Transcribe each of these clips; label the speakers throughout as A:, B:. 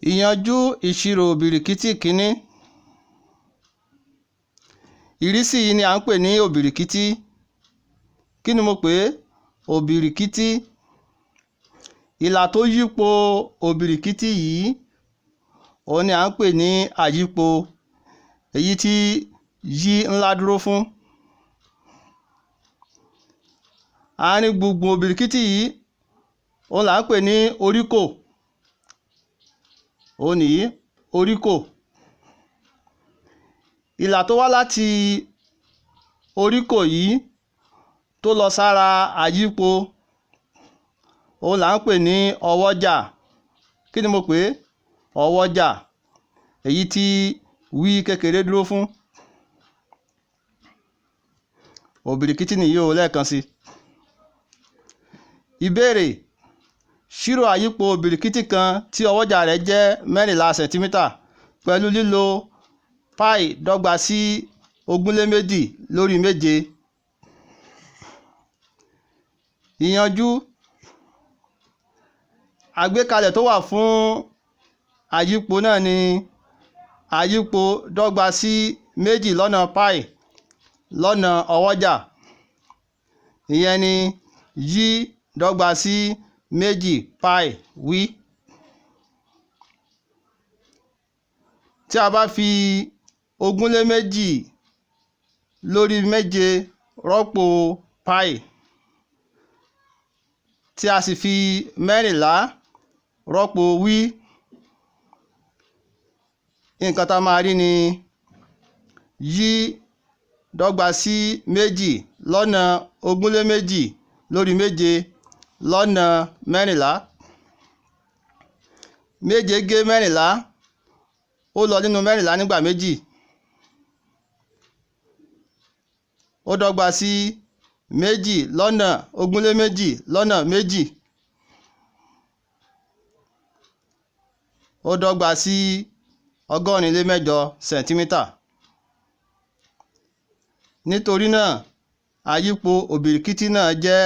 A: Ìyanjú ìṣirò òbìrìkìtì kìíní. Ìrísí yìí ni à ń pè ní òbìrìkìtì. Kí ni mo pè é? Òbìrìkìtì. Ìlà tó yípo òbìrìkìtì yìí, òun ni à ń pè ní àyípo, èyí tí yí ńlá dúró fún. Àárín gbùngbùn òbìrìkìtì yìí, òun là ń pè ní oríkò. Òun nìyí, oríkò. Ìlà tó wá láti oríkò yìí tó lọ sára àyípo, òun là ń pè ní ọwọ́jà. Kí ni mo pè é? Ọwọ́jà, èyí tí wí kékeré dúró fún. Òbìrìkìtì nìyí o lẹ́ẹ̀kan sí. Ìbéèrè: ṣírò àyípo òbìrìkìtì kan tí ọwọ́jà rẹ̀ jẹ́ 14 sẹ̀ǹtímítà pẹ̀lú lílo páì dọ́gba sí 22/7. Ìyanjú: àgbékalẹ̀ tó wà fún àyípo náà ni àyípo dọ́gba sí 2 lọ́nà páì lọ́nà ọwọ́jà. Ìyẹn ni yí dọ́gba sí 2 páì wí. Tí a bá fi 22/7 rọ́pò páì, tí a sì fi 14 rọ́pò wí, nǹkan tá a máa rí ni yí dọ́gba sí 2 lọ́nà 22/7 lọ́nà 14. 7 gé 14, ó lọ nínú 14 nígbà méjì. Ó dọ́gba sí 2 lọ́nà 22 lọ́nà 2. Ó dọ́gba sí 88 sẹ̀ǹtímítà. Nítorí náà, àyípo òbìrìkìtì náà jẹ́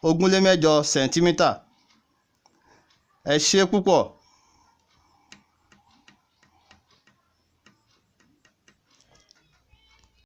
A: 28 sẹ̀ǹtímítà. Ẹ ṣé púpọ̀.